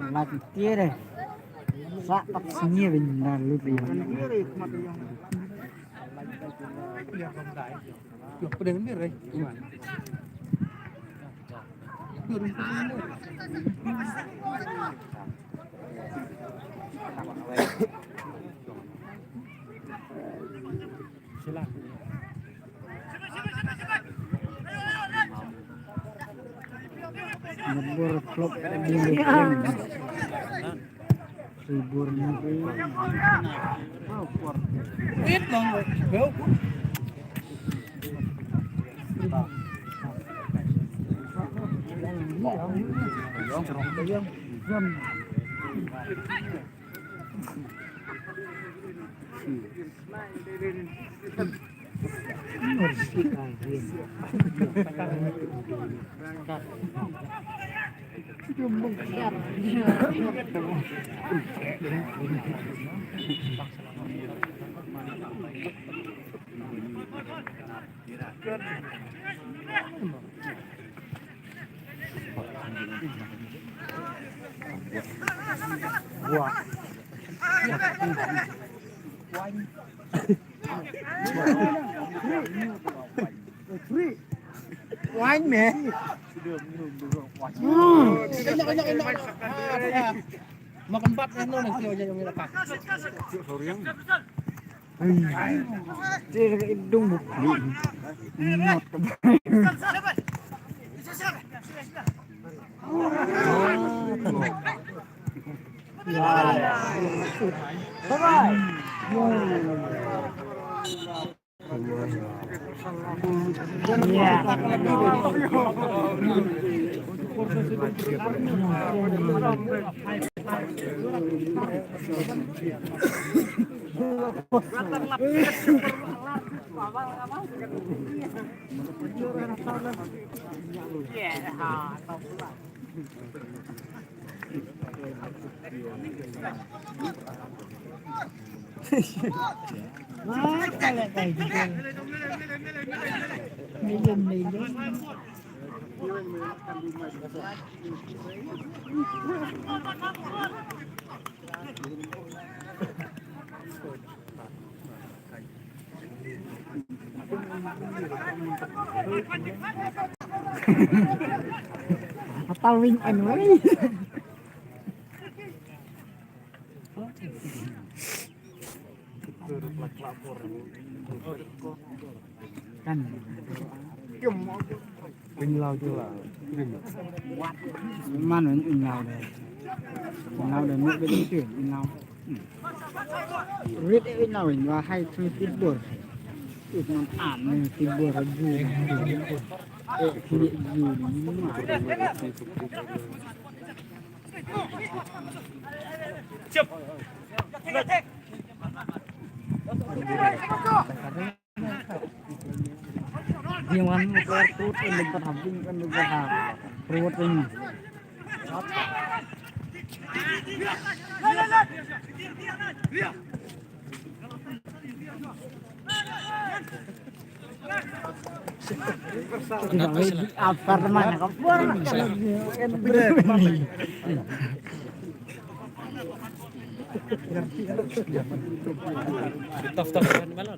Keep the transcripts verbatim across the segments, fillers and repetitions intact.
Lak tiere. Sa tak sini ben na lu ri. Nabor klop. Subur ni. Wine, man. Makan bat, kan, no, nanti aja yang merah. Sorry, yang. Ai, ai. Dia dekat hidung, Bu. Apa wing and wing? Kan. Wing Lao tu lah. Man wing, wing Lao deh. Wing Lao deh, mut deh tu, wing Lao. Rit, eh, wing Lao, wing Lao hai tu tibur. Tu man an ni tibur lagi. Eh, kiri lagi ni. Dia wan keluar tu, tu lepas habis kan lepas ha. Perut ini. Apa mana kapur? Tough, tough, kan malah.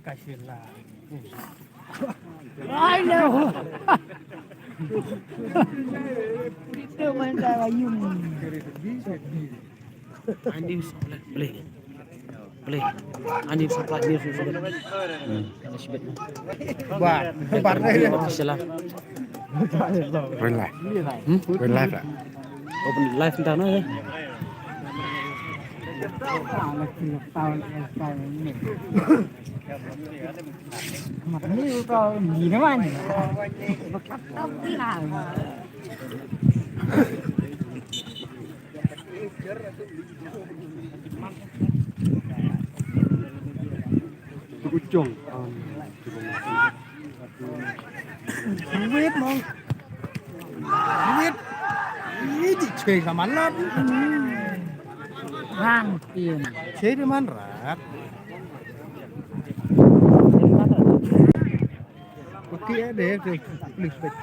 Kasih lah. Ai, no. Itu main saya yum. Ani, boleh. Boleh. Ani, supply ni, supply. Hmm. Ani, sibet. Bar, bar. Salah. Real life. Hmm? Real life lah. Open live nta na, eh. Mat ni uto ni naman. Bakit tau lang. Ujung. Wait, mong. Wait. Ini di cuy sama lot. Rang tin. Cuy di mana rat? Oke ya deh, tuh. Please, please.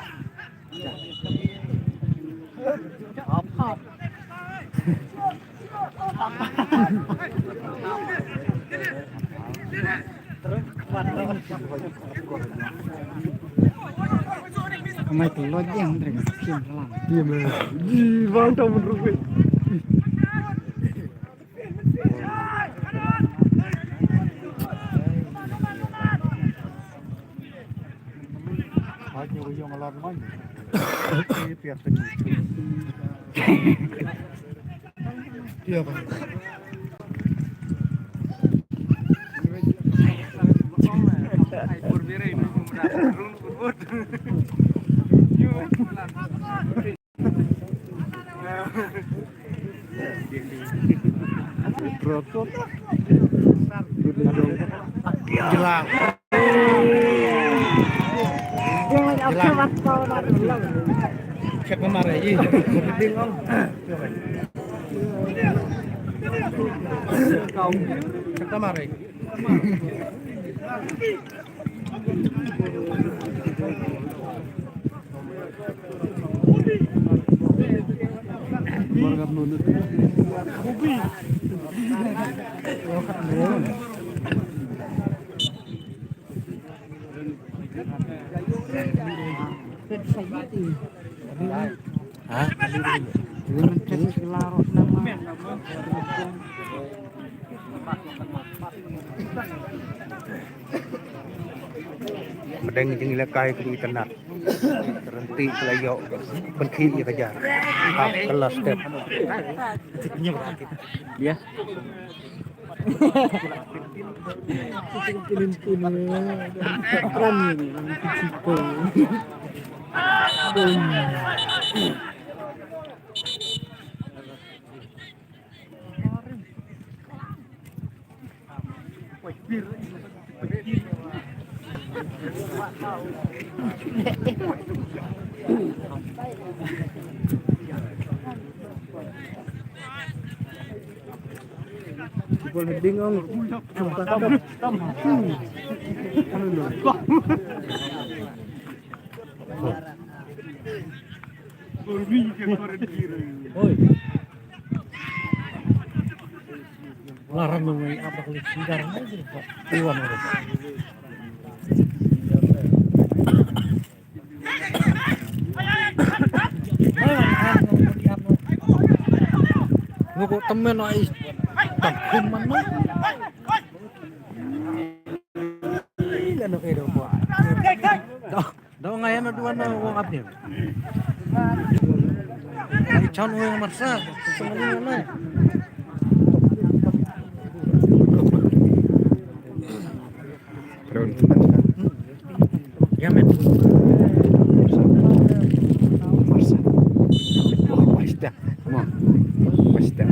Michael Lloyd yang dari Kim Lang. Iya, man. Ih, bang, tahu menurut gue. Jelang. Jelang. Check nomor lagi. Check nomor lagi. Ha? Mdeng jingïalehkai ka internet. Rynti ka la ïoh pynkhih ïa ka jar. Ha, ka la step. Ïa. Oi. Larang nang mai apa kali singkar mai sini, Pak. Iwan udah. Ngu ko temen ai. Tak kuman mai. Ila no edo ko. Dah. Daw nga ïa na duwan na wong ap ïa. Ai chon wong marsa. Sengani na. Ya men. Marsa. Wah, wah, dah. Mo. Wah, dah.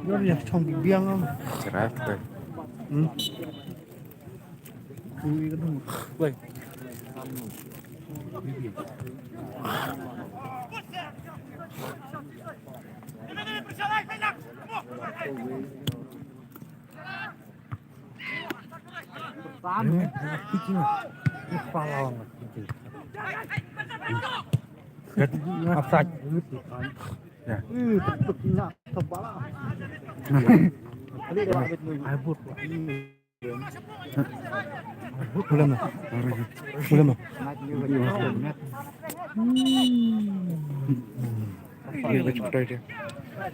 Yor ya chong biang am. Cerah tu. Hmm. Boleh mah. Boleh mah. Iya, baca betul dia.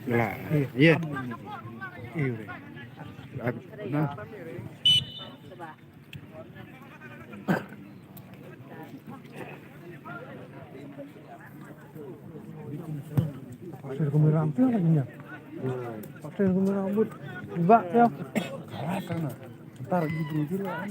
Lah. Iya. Iya. Nah. Pasir Gemilang tu lagi nya. Pasir Gemilang but. Juga ya. Kalah sana. Ntar gitu gitu lah.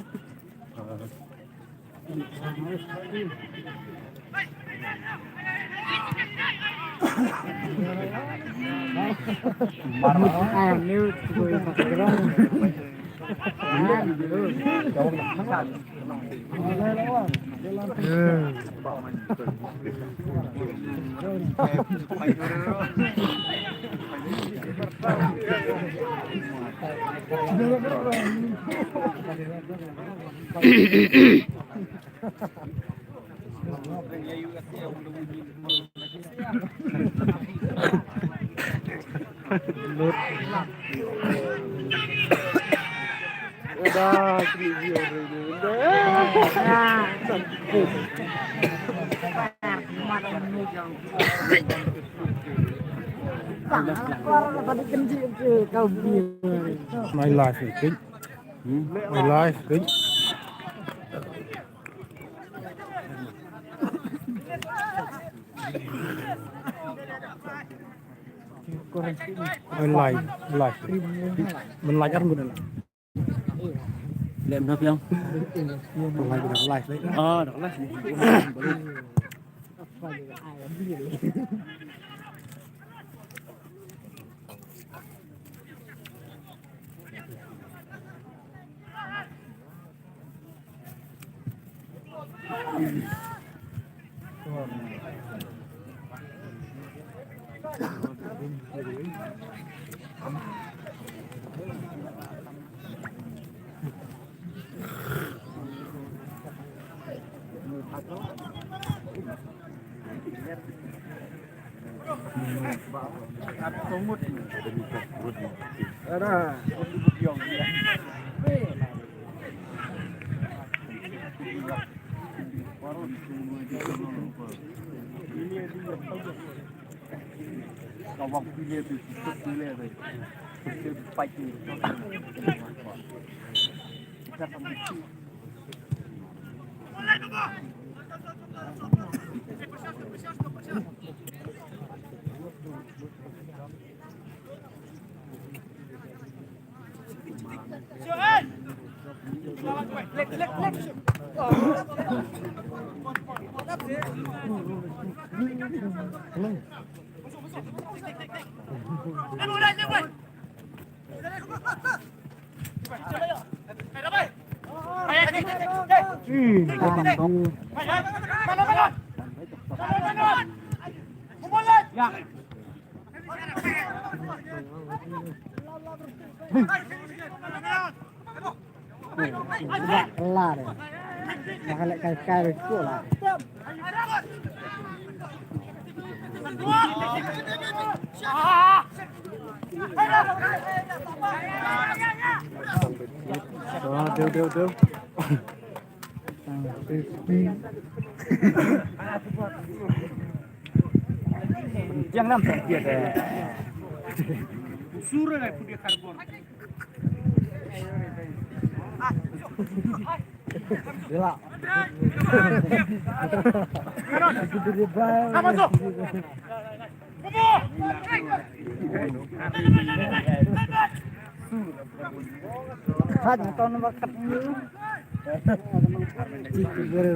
My life, I think. Hmm? My life, I think. Online, live. Online kan guna lah. Lem dah piang. Online dah live lagi. Ah, dah live. Yang nam tak dia deh. Surah lah dia karbon. Gila. Apa tu? Kan kau nampak kat ni. Cik, boleh.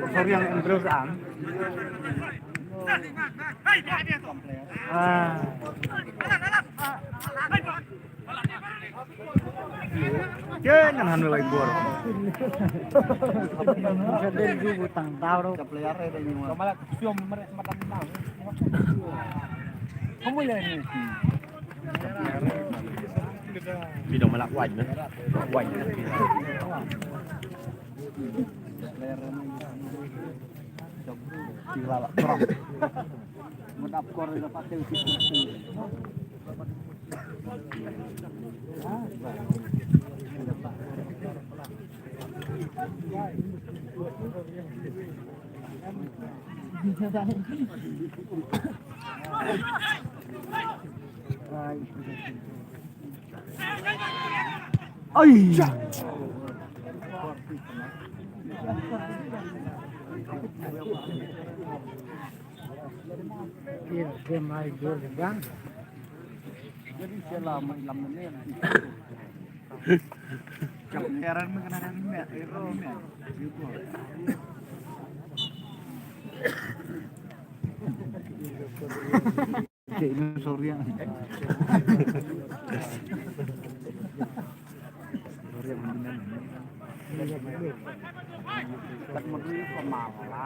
Sorry, yang Andrew sa. Ah. Ke nan han lai bor. Ka dei ju butang dau ro. Ka player re dei ni. Ka mala siom mare mata dau. Kamu ya ni. Pi dong mala wai ne. Wai. Ai. Cik, ini sorry ya. Sorry ya, mendingan. Tak mau dulu pemalas.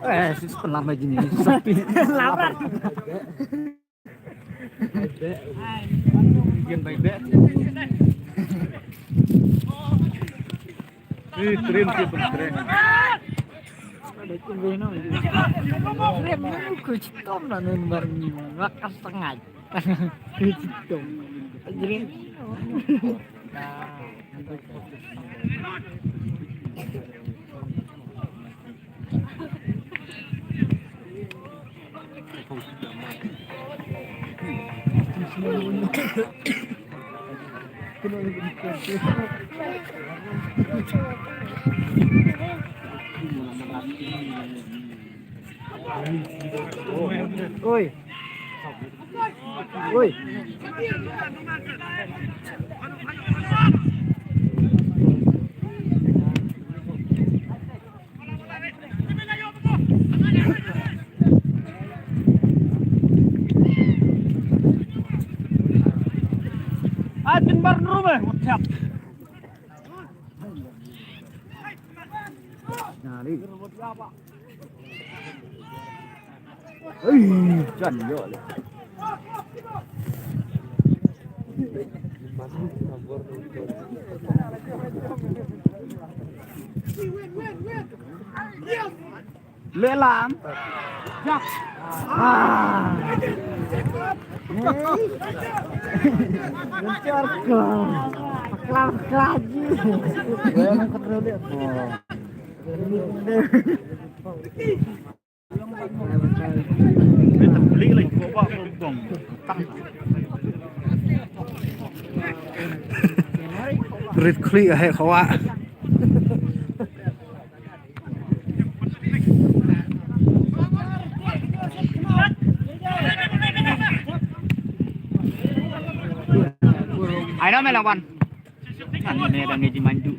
Eh, sis, penambahan jenis sapi. Lapar. Bikin baik-baik. Eh, trim, trim, trim. Trim, ku cetom lah, member ni. Makan setengah. Ku cetom. Trim. Oi. Oi. Ah, tin bar nuru meh, what's up? Nari. Ei, jan yo le. Lelam. Jak. Ah. Lancar kau. Kelam lagi. Gue mau kontrol dia. Oh. Rit khlieh ah, khawah. Ai na me lawan. Kan me da me ji mandu.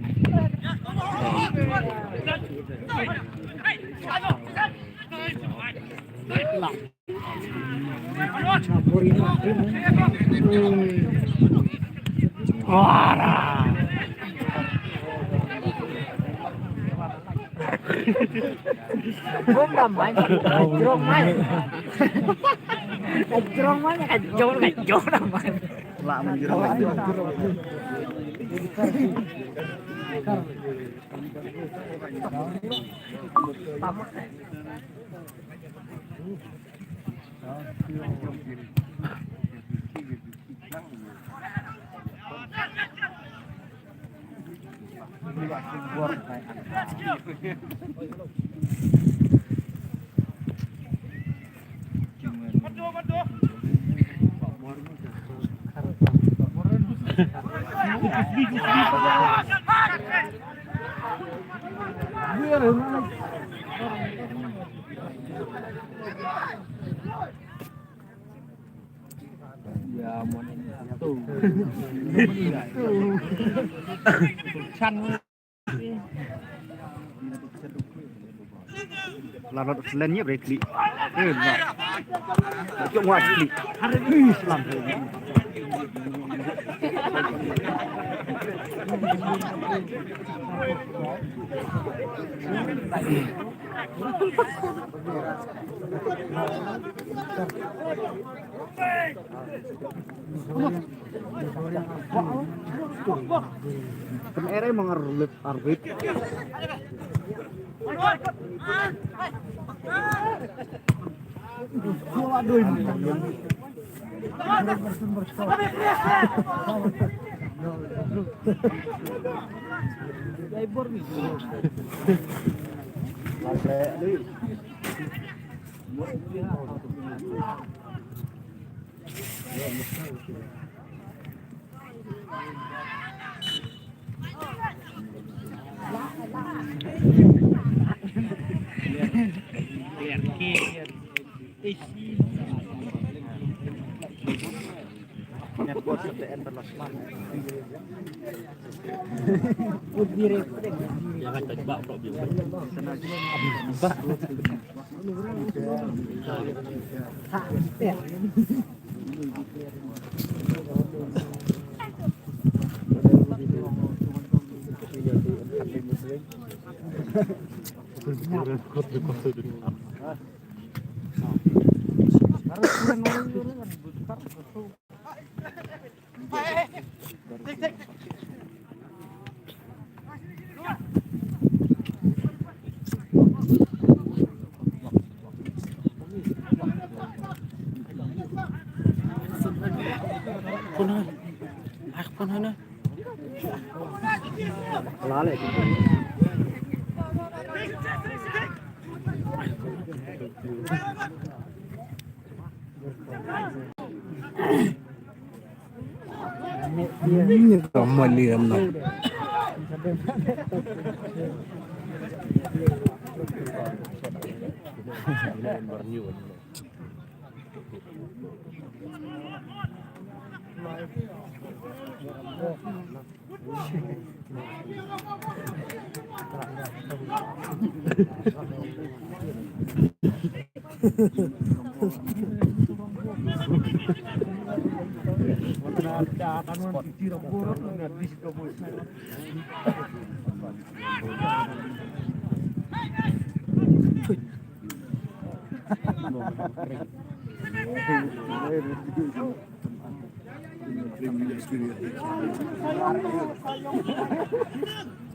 Wara. Bom dah main, jeruk main. Ka jrong man, ka jrong, ka jrong man. Lah man jrong. Ya, mon. Tu. Chan. La rot selen ye break li. Eh, na. Cok wa li. Ih, slam. Kan ere mang arlit arbit.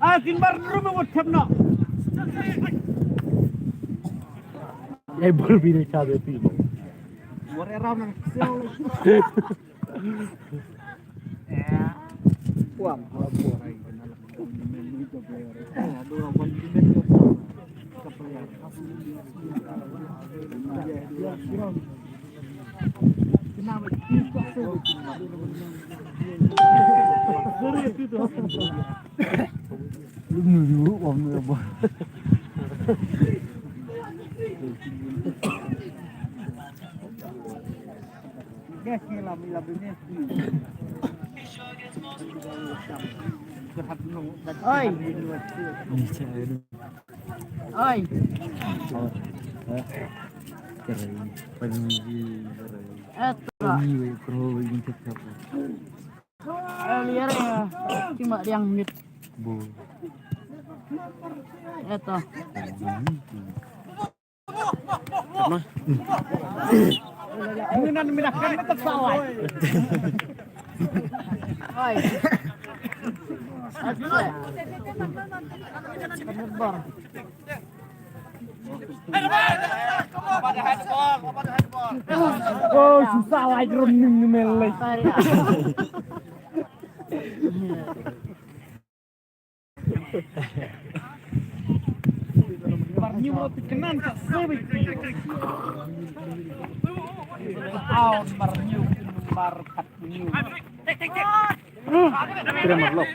Ah, timbar drum mo thep no. Ai bor bi ne cha de ti mo. Bor era nang sel. Wah, bor ai. Oi. Oi. Eto. Eh, liar ya. Cuma yang mit. Eto. Apa? Nginan minahkan ka sawai. Ai. Oh, susah lagi running ni, melek. Mar nyu mo tikenan ka sewi. Aw, mar nyu, mar kat nyu. Kira mar lok.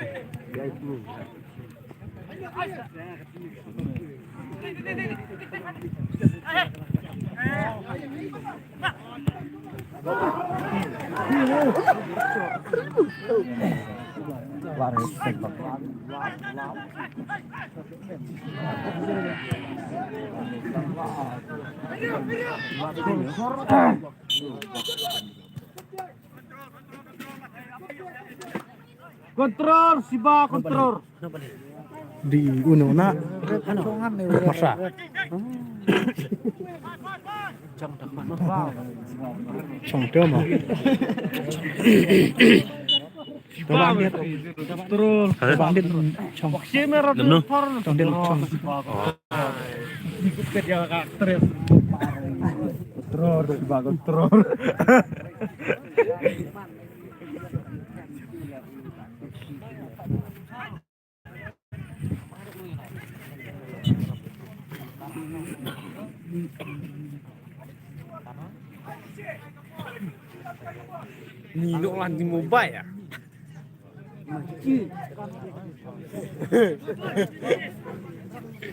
Kontrol, Siba, kontrol. Di uno na. Masa. Chong tu mo. Coba dia. Kontrol. Coba dia. Chong. Chong dia. Chong. Ikut ke dia karakter ya. Kontrol, Siba, kontrol. Ni nok lan di mobile ya.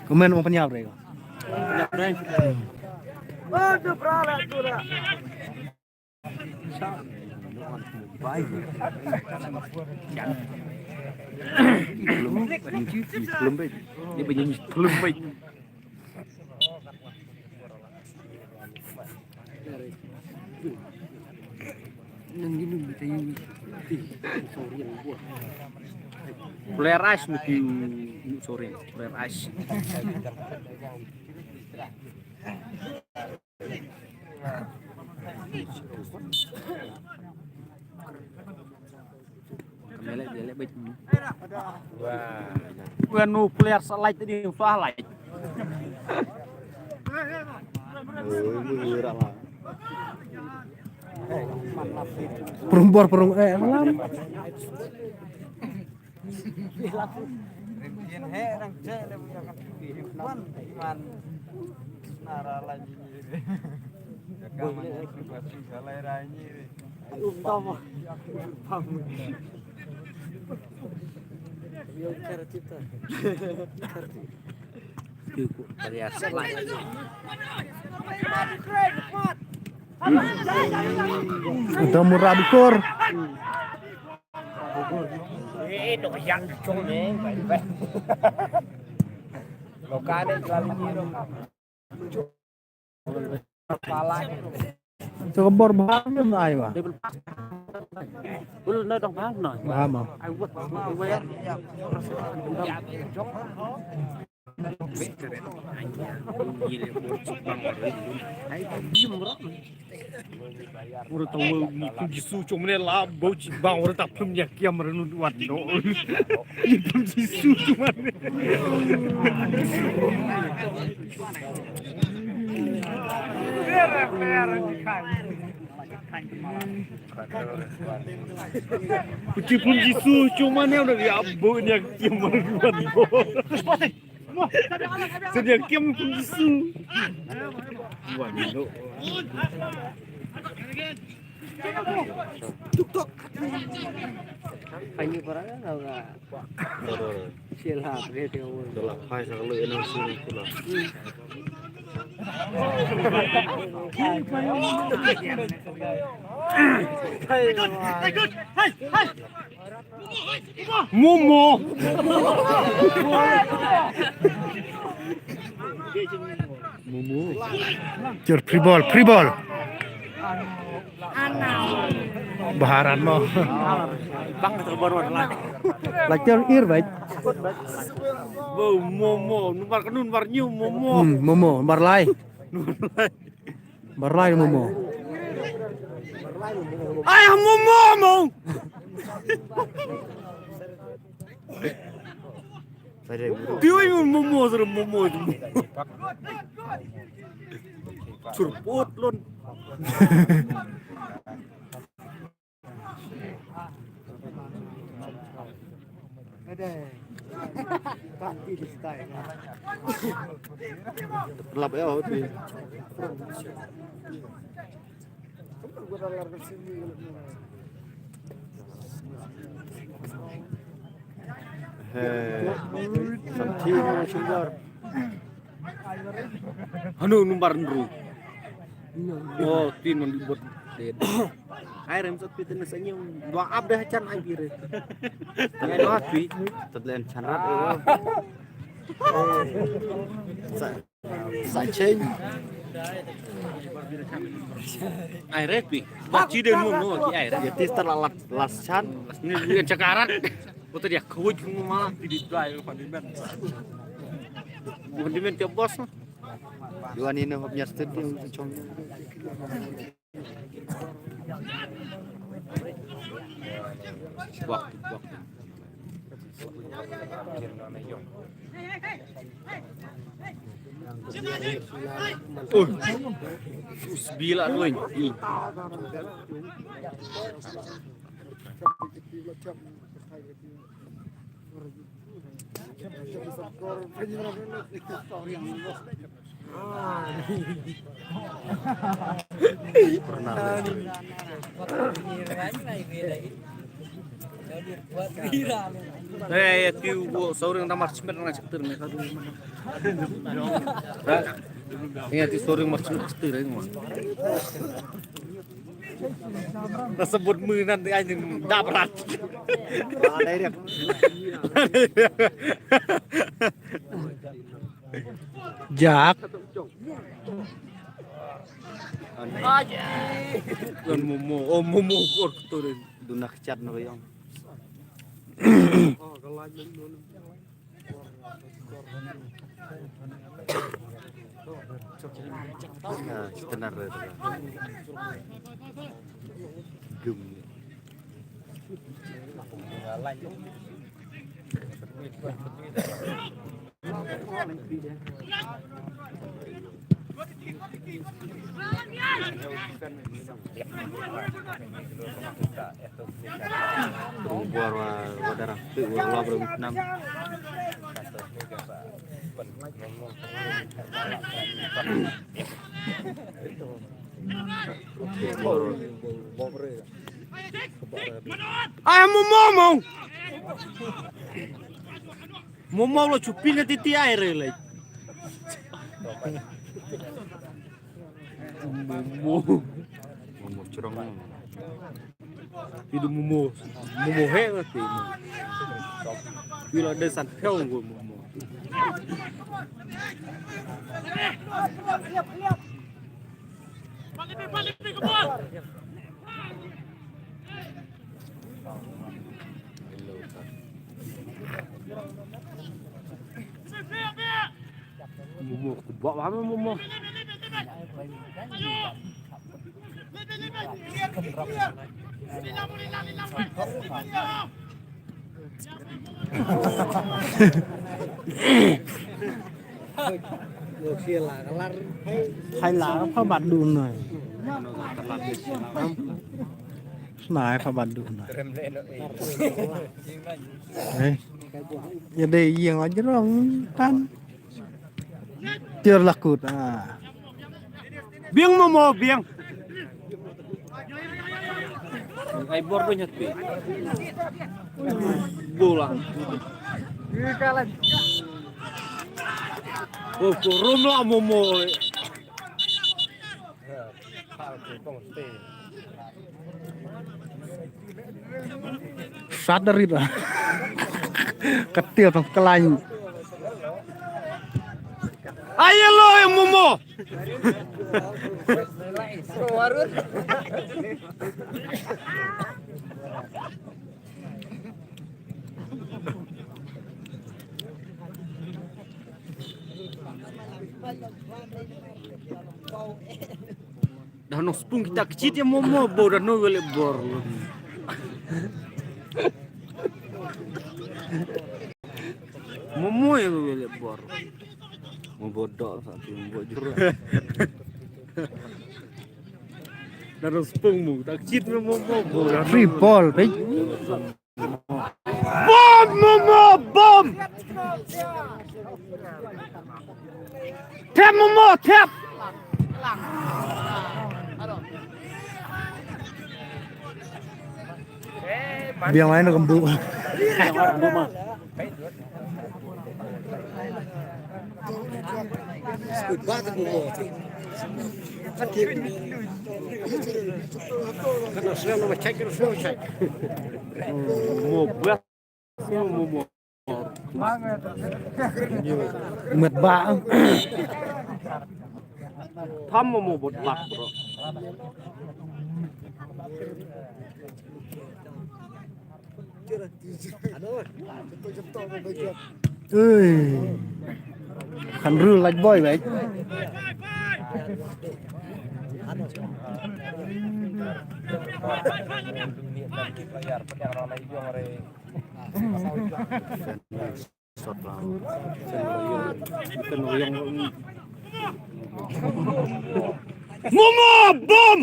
Komen mau penyal, Bre. Lembek. Dia punya lembek. Player ice mesti, sorry, player ice. Wan nu player sa light tadi, usah light. Perumbor perung eh malam. Rimkin he nang cek le punya kan. Man, man. Nara lagi ni. Jaga mana situasi galai rai ni. Utama. Utama. Yo cara cipta. Udah murah dikur. Eh, dok yang cung ni, baik, baik. Lokal ni terlalu ni, dok. Pala. Coba bor bang ni, ai, wah. Bul na dong bang na. Bang, bang. Ai, wah, wah, ya. Ura ta wa ni kum jisu chom ne la bo chi bang ura ta phum ya kiam ra nu wan no. Ni kum jisu chom ne. Ku chi phum jisu chom ne ura ya bo ni ya kiam ra nu wan no. Sedia kiam phum jisu. Wan no. Tuk tuk. Ai ni para na ga. Sila dia dia. Dalam hai sa le na su kula. Hai hai. Momo. Momo. Jor free ball, free ball. Baharan mo. Bang tu baru lah. Lacor ir baik. Bo momo, number kenun bar nyu momo. Hmm, momo, bar lai. Bar lai momo. Ai, momo, mo. Piu, momo, momo, momo. Surpot lon. Lap ya, oke. He, santi. Hanu number nru. Oh, tin man bot. Ai rem sot pitin sa ngiu. Dua ap dah chan ai bire. Ngai dua pi. Tadlen chan rat. Sa, sa chen. Ai re pi. Ba chi de nu nu ki ai re. Ya tis tar lalat las chan. Ni bukan cakarat. Kota dia kuj mu malah di dua ya pandimen. Pandimen ke bos. Yuan ini hop nyastet dia chong. Wak, wak. Oh, usbila doin. Eh, ya tiu bo sauring da march mer na chakter me ka du. Ya tiu sauring march mer chakter ai ngwa. Nasabut mu nan ai ning dabrat. Jak. Kan momo, oh momo kor keturin. Dunak chat no yang. Nah, setenar itu. Gem. Buar wa, wa darah tu wa, wa berem enam. Ai momo, momo. Momo lo chupin na titi ai re le. Momo. Momo churang. Itu momo. Momo he ngerti. Bila ada san phew nggo momo. Momo tebak banget momo. Hai la pha bat dun noi. Snai pha bat dun noi. Eh. Ya dei ïeng la jrong tan. Tiar lakut ah. Biang momo biang. Ai bor do nyat pi. Bola. Oh, ko rum la momo. Sat dari dah. Ketil tong kelany. Ayo lo yang momo. Da no spung kita kecit ya momo bo da no wele bor. Momo ya wele bor. Mobo dok satu mobo jurang. Da no spung mu tak kecit ya momo bo da no. Triple, baik. Bom, Momo, bom! Tap, Momo, tap! Biang lain dah kembuk. Mo bas mo mo. Met ba. Tham mo mo bot bak bro. Ui. Khan rul laj boy bek. Momo bom.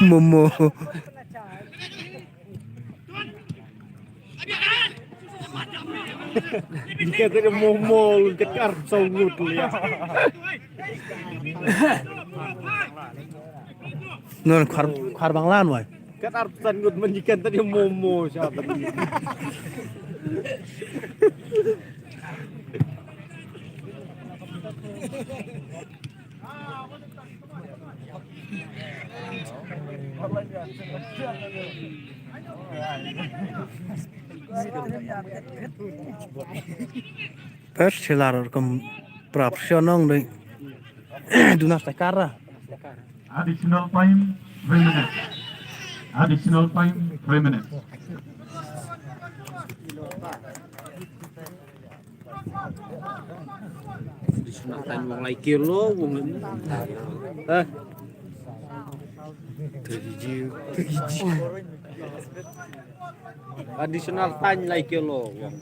Momo. Jika tidak Momo lu tekar sangut lihat. Non khar khar banglan wai. Kat artisan ngut menjikan tadi momo siapa ni? Pers silar kum prap sionong dei. Dunas takara. Additional time, three minutes. Additional time, three minutes. Additional time wong lai kilo wong. Eh. Tujuh, tujuh. Additional time lai kilo wong.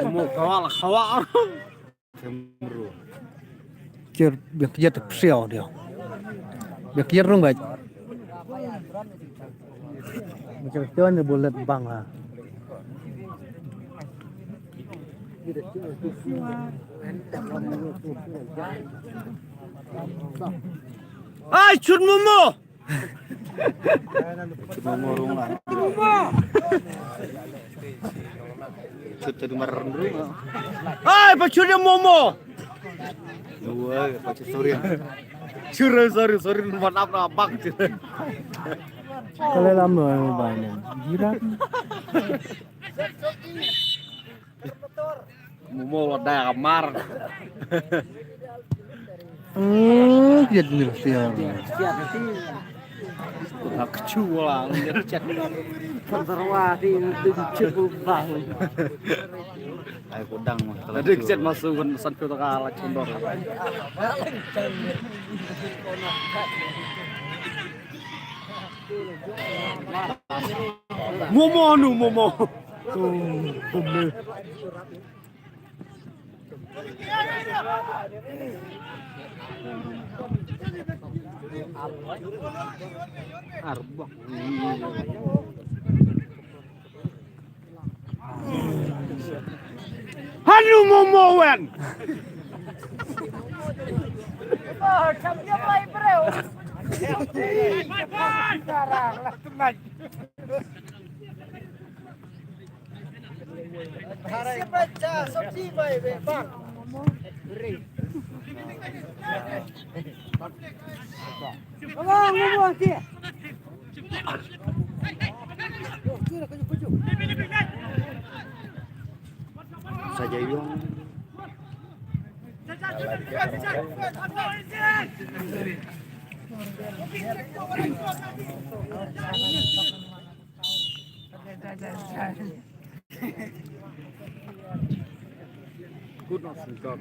Mo kawal kawal. Kir biang kjat psiaw dia. Biang kjat rung bait. Macam tu ni bulat bang ha. Ai chut momo. Chut momo rung la. Chut tadi mar rung la. Ai, pa chut ya momo. Dua, pa chut sorry. Sorry, sorry, sorry, maaf na bang. Kalau lama bai ni. Jirat. Momo lo da mar. Hmm, dia ni siap. Aku cua, dia chat. Konservasi itu cukup bang. Ai kudang mah. Ada chat masuk kan san kota kalah condor. Momo nu momo. Tu kumbe. Arbak. Hanu momo wen. Sa Jaiong. Good not some dog.